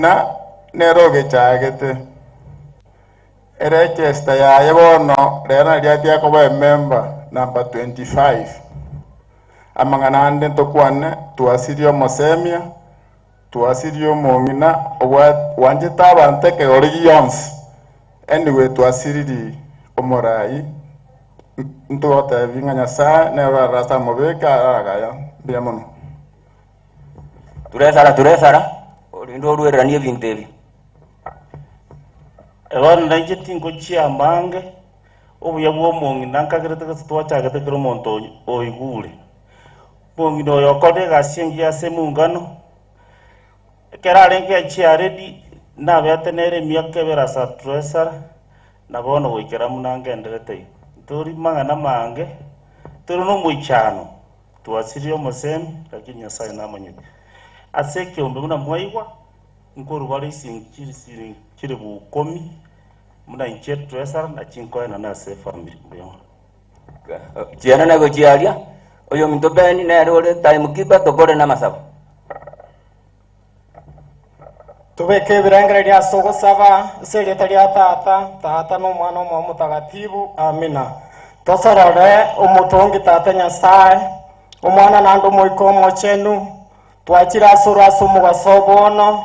Omong'ina nere ogechagete, Erechesta yaye bono rero nario atiga koba emember number 25. Amang'ana ande ntokwane, twasirie omosemia, twasirie omong'ina obwanchete abanto ekegori gionsi. Anyway twasiriri omorai, ntogotebi ng'a Nyasae nere orarase amobeke aragaya. Mbuya mono. Turesara, turesara, orinde oruereranie ebinto ebi. Bono nainche tingochia amange, obuya bw'omong'ina nkagerete gose twachagete kera omonto oigure. Omong'ina oyo okorire egasi engiya ase emungano, ekero arenge echiaredi nabete nere emiaka ebere ase treasurer, na bono goikera buna ngenderete iga. Ntori mang'ana amange, tore nomoichano. Twasirire omosemi, lakini Nyasae namanyete. Ase ekeombe buna mwaigwa, nkorwa bare isiringi chilifu ikomi, buna inche treasurer, na chinkoenana ase efamiri. Mbuya mono. Chienene gochia aria, oyominto Ben nere ore time keeper tokore namasabo. Tobeke ebirengererio ase ogosaba, ase erieta ria Tata, Tata na Omwana Omoyo Omotagatibu. Amina. Tosorore omotongi Tata Nyasae, Omwana naende Omoika Omochenu, twachire asore ase omogaso o bono,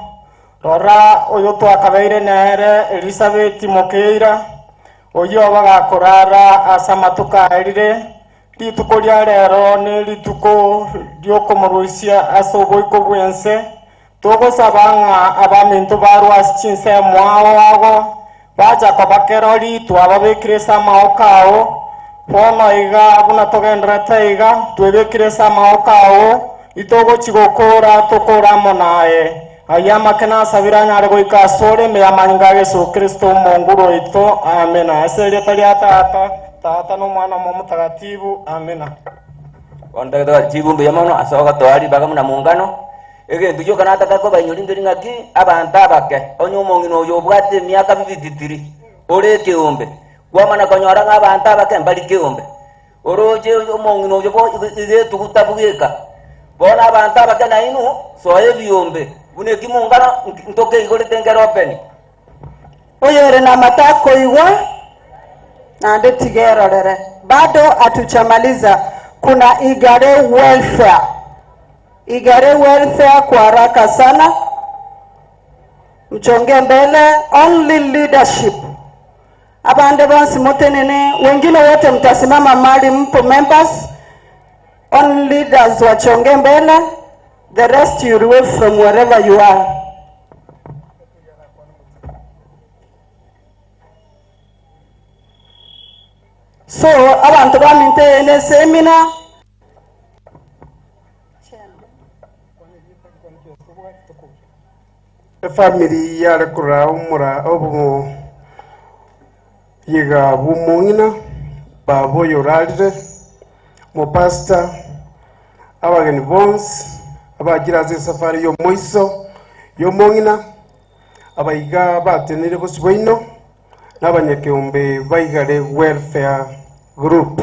rora oyo twakabeire nere Elisabeti mokeira, oyio oba gakorara ase amatuko aerire, Rituko ria rero nerituko ri'okomorusia ase oboiko bw'ense. Togosaba ng'a abaminto barwe ase chinsemo ao ao, bacha koba kerori twababekire ase amaboko ao. Bono iga, buna togendererete iga, twebekire ase amaboko ao, itogochia gokoora tokoore amo naye. Ayio amake nasabire anyare goika asore ime y'amanyinga a Yeso Kristo Omonguru oito. Amina. Ase erieta ria Tata, Tata, na Omwana Omotagatibu. Amina. Bono tagete gochibu mbuya mono ase ogotoa ribaga buna mungano, egento gioka nataka kobainyoria nkeri ng'aki abanto abake, onye omong'ina oyo obwate emiaka bibititiri, ore ekeombe, kwamana konyora ng'a abanto abake mbari keombe. Oroche omong'ina oyo bo iga etuguta bweka. Bono abanto abake nainwe, soa ebiombe, buna eki mungano ntokeigorete nkere open. Oyore namato akoigwa, naende tiga erorere. Bado hatujamaliza, kuna Igare welfare. Igare welfare kwa haraka sana, mchonge mbele, only leadership. Abande bonsi motenene, wengine wote mtasimama mahali mpo members, only leaders wachonge mbele, the rest you'll wave from wherever you are. So abanto baminto eye ne seminar. Efamiri yare korora omora oboyiga bw'omong'ina baba oyorarire, omopastor, abageni bonsi abachire ase esafari y'omoiso y'omong'ina, abaiga batenenire bosio bwaino, na abanyakeombe baigare welfare group.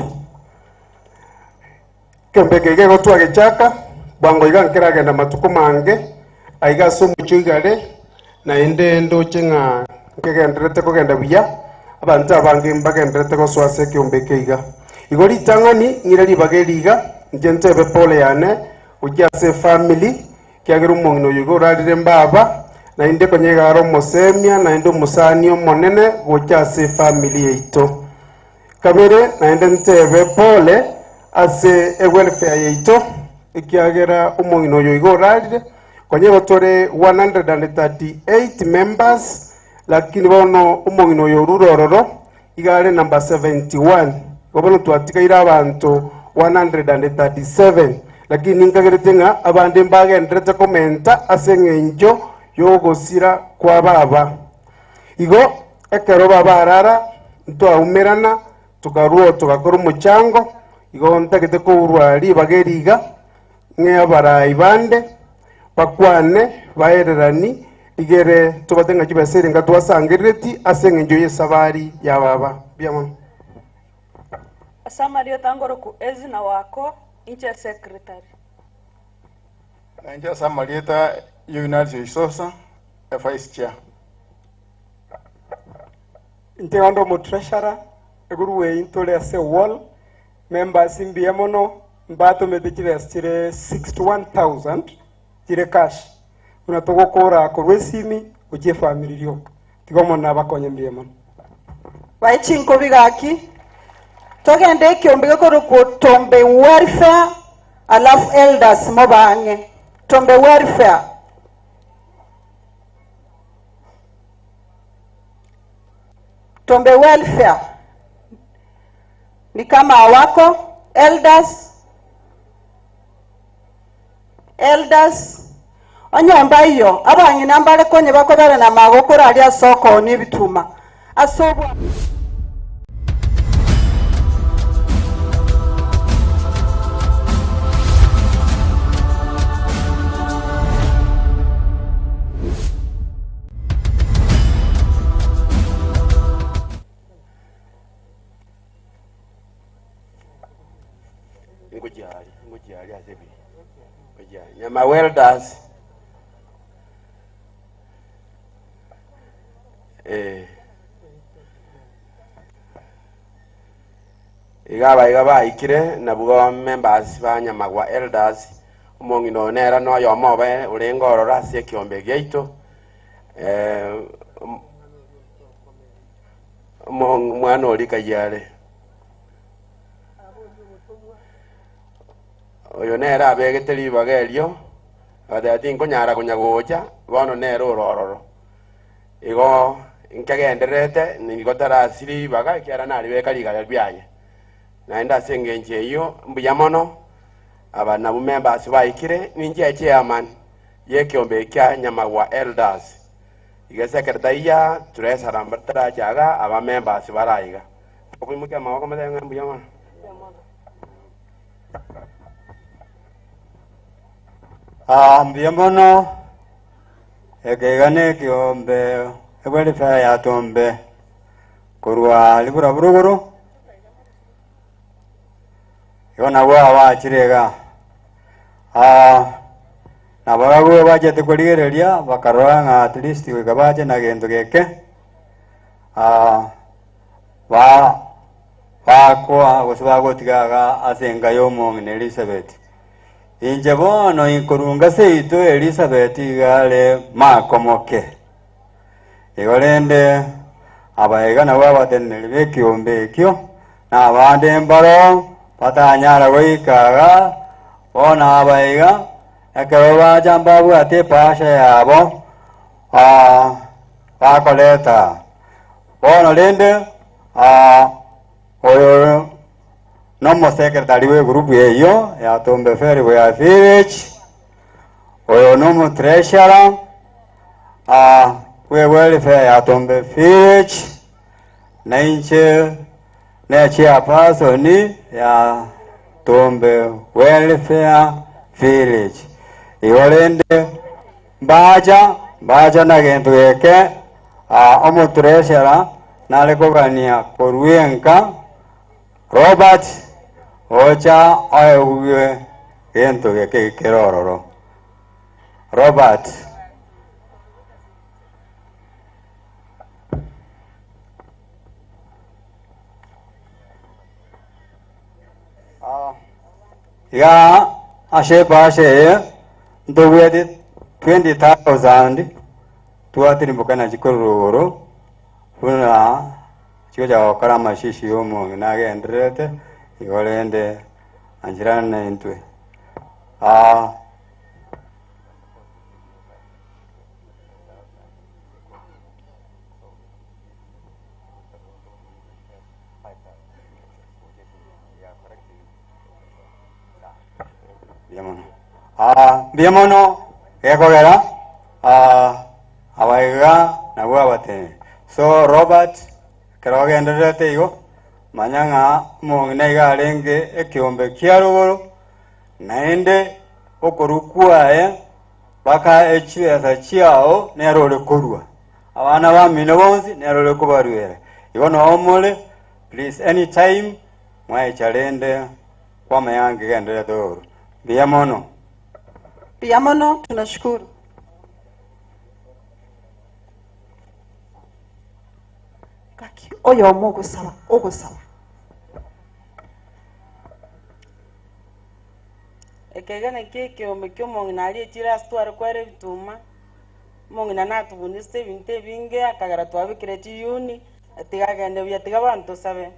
Ekeombe eke gegotwa gechaka, bwango iga nkeragenda matuko mange aiga ase omochie o Igare, naende ndoche ng'a nkegendererete kogenda buya, abanto abange mbagendererete gosoa ase ekeombe eke iga. Igo ritang'ani ng'ire ribaga eri iga, inche ntebe pole yane gochia ase efamiri, ekiagera omong'ina oyo iga orarire mbaba, naende konya iga are omosemia naende omosani omonene gocha ase efamiri yaito. Kabere naende ntebe pole ase ewelfare yaito, ekiagera omong'ina oyo iga orarire, konya igo tore 138 members, lakini bono omong'ina oyo orure ororo iga are number 71. Igo bono twatigaire abanto 137, lakini ninkagerete ng'a abande mbagendererete komenta ase eng'encho y'ogosira kwa baba. Igo ekero babarara, ntwaumerana, tokarua togakora omochango, igo ntagete kourwa ribaga eri iga, ng'e abarai bande bakwane baererani, rigere tobate ng'a chibesa ere nga twasangerereti ase eng'encho y'esabari ya baba. Mbuya mono. Ase amarieta ngoroku Ezina Wako, inche secretary. Nainche ase amarieta Yuvinalisi Oisosa. Evice Chair. Inche onde omotreasurer, eguru eye ntore ase ewall, members mbuya mono, mbatomete chibesa chire 61,000 chire cash, buna togokora korwa esimi gochia efamiri rioka. Tiga Omonene abakonye mbuya mono. Bae chinkobi gaki, togende ekiombe gekorokwo Tombe Welfare alafu elders mobe ang'e. Tombe Welfare. Tombe Welfare ni kama hawako elders elders onye mbaiyo abang'ina mbare konye bakobera na magokoro aria ase okoonia ebituma ase obwa Ngochiari, ngochiari ase ebi. Ngochiari. Nyama welders. Eh. Iga abaiga baikire nabwo members ba Nyamagwa Elders, omong'ina oyo nere noyomo obe orenge ororo ase ekiombe giaito. Eh, omwana oria kayia are. Oyo nere abegete ribaga erio, agateba tinkonyara konya gocha, bono nere ore ororo. Igo nkegendererete, nigo tarasirie ribaga, ekiagera naribeka rigare riaye. Naende ase engencho eyio mbuya mono, aba nabwo members baikire, ninche echairman y'ekeombe ekia Nyamagwa Elders. Iga secretary ya treasurer mbataracha iga, aba members bare aiga. Okoimokia amaboko motebe ng'a mbuya mono. Ah, mbuya mono ekeiga na ekiombe ewelfare ya Tombe korwa ribura buruguru igo nabwo abachire iga. Ah, nabarabwo bachete korigereria bakarora ng'a at least goika bache na gento geke ah, ba bakoa gose bagotiga iga ase enka y'omong'ina Elizabeth. Inche bono inkorunga seito Elizabeth iga are makomoke. Igo rende abaiga nabwo abateneneri b'ekiombe ekio, na abande mbaro batanyara goika iga, bono abaiga ekero bacha mbabwate epasha yabo bakoreta. Bono rende oyo nomosekretari bw'egurupu eyio ya Tombe Fairway Village, oyo nomotreasurer bw'ewelfare ya Tombe Village, na inche ne chairperson ya Tombe Welfare Village. Igo rende mbacha, mbacha na gento geke, omotreasurer nare kogania korwa enka Robert ocha oegwe gento geke kere ororo. Robert. Iga ase ebahasha eye ntobwate 20,000 twatirimboka nachio korwa rogoro buna chigocha gokora amashishi ya omong'ina agendererete igo rende ancherana naintwe. Mbuya mono. Mbuya mono gekogera abaiga nabwo abateneneri. So Robert, ekero ogendererete igo, manya ng'a omong'ina iga arenge ekiombe kia rogoro, naende okorwa kwaye mpaka echibesa chiao nere ore korwa. Abana bamino bonsi nere ore kobaruera. Igo noo more, please anytime mwaecha rende kwamanya ng'a nkegendererete igoro. Mbuya mono. Mbuya mono, tunashukuru. Gaki oyomo ogosaba ogosaba. Ekeiga nakio ekeombe kia omong'ina aria echire ase tware kwera ebituma, omong'ina natobundisete ebinto ebinge akagera twabekire chiyuni, tiga agende buya tiga bono tosabe.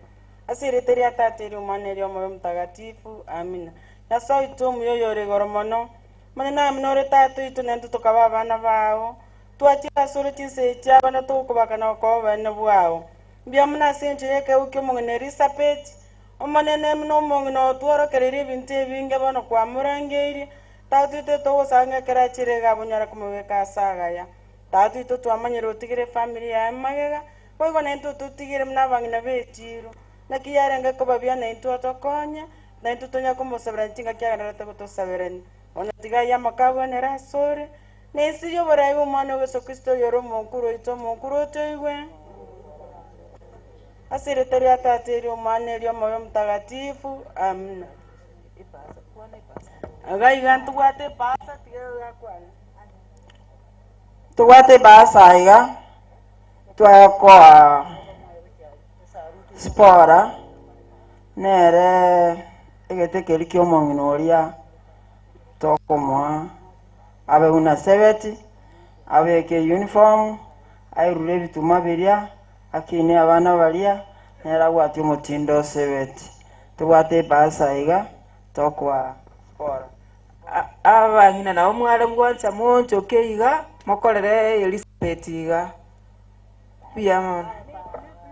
Ase erieta ria Tata eria Omwana eria Omoyo Omotagatifu, Amina. Nyasae oito omuya oyore igoro mono, Omonene amo nore Tata oito naintwe tokaba abana bao, twachire asore chinsa echi abana togokobaka na gokoba oboene bwao. Mbuya mono ase engencho y'ekeegwa ki'omong'ina Elisabeti, Omonene buna omong'ina otworokereirie ebinto ebinge bono kwamorangeirie, Tata oito togosaba ng'a ekero achire iga abonyare komobeka ase agaya. Tata oito twamanyire otigire efamiri yaye magega, boigo naintwe ototigire buna abang'ina b'echiiro. Naki yarenge koba buya naintwe otokonye, naintwe tonya komosaberania chingaki agendererete gotosaberania. Bono tiga ayio amakabwenere asore, na ense y'oborai bw'Omwana o Yeso Kristo oyore Omonkuru oito, Omonkuru otoigwe. Ase erieta ria Tata, eria Omwana, eria Omoyo Omotagatifu. Amina. Iga iga ntobwate epasa, tiga egakwana. Tobwate ebasa iga, twakoa Sipora, nere egete keria kia omong'ina oria tokomoa abe buna sebeti, abeke uniform, airure ebituma biria, Akinie abana baria, nere abwatie omotindo osebeti. Tobwate ebasa iga, tokoa Sipora. Abang'ina nabo mware gwancha moonchoke iga, mokorere Elisabeti iga. Mbuya mono.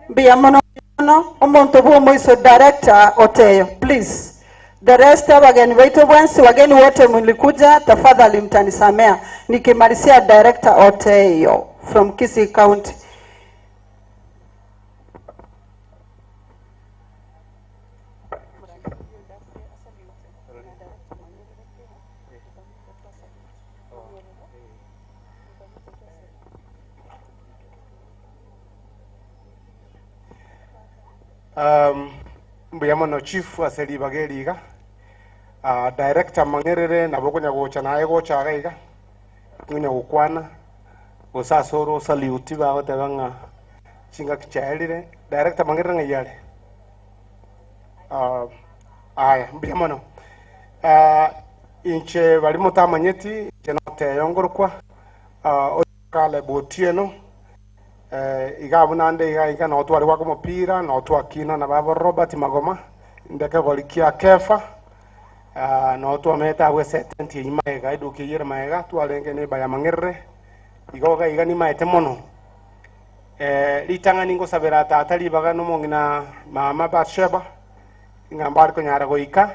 Mbuya mono mono omonto bw'omoiso director Oteyo please the rest abageni baito bwensi wageni wote mlikuja tafadhali mtanisamea nikimalizia director Oteyo from Kisii county. Um, mbuya mono chief ase ribaga eri iga. Ah, director Mang'erere nabo okonya gocha naye gocha iga iga konya gokwana gose ase ore osaluti bagoteba ng'a chingaki chiaerire. Director Mang'erere ng'ai are? Ah, aya mbuya mono. Ah, inche baria motamanyeti inche noteyo ngorokwa ah, oyo Caleb Otieno Iga abwo naende iga iga nao tware goaka omopira, nao twakina na baba Robert Magoma, inde ekegori kia Kefa, nao twamenyete abwo ase etenti eyio magega, eduka eyio ere magega, twarenge neighbor ya Mang'erere, igo iga iga nimaete mono. Ritang'ani ngosabera tata ribaga na omong'ina mama Bathsheba, ng'a mbare konyara goika,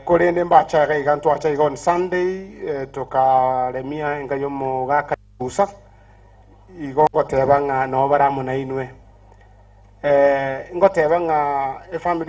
korende mbache iga iga ntwacha iga on Sunday, tokaremia enka ya omogaka. Musa, igo ngoteba ng'a nao bare amo nainwe. Ngoteba ng'a efamiri.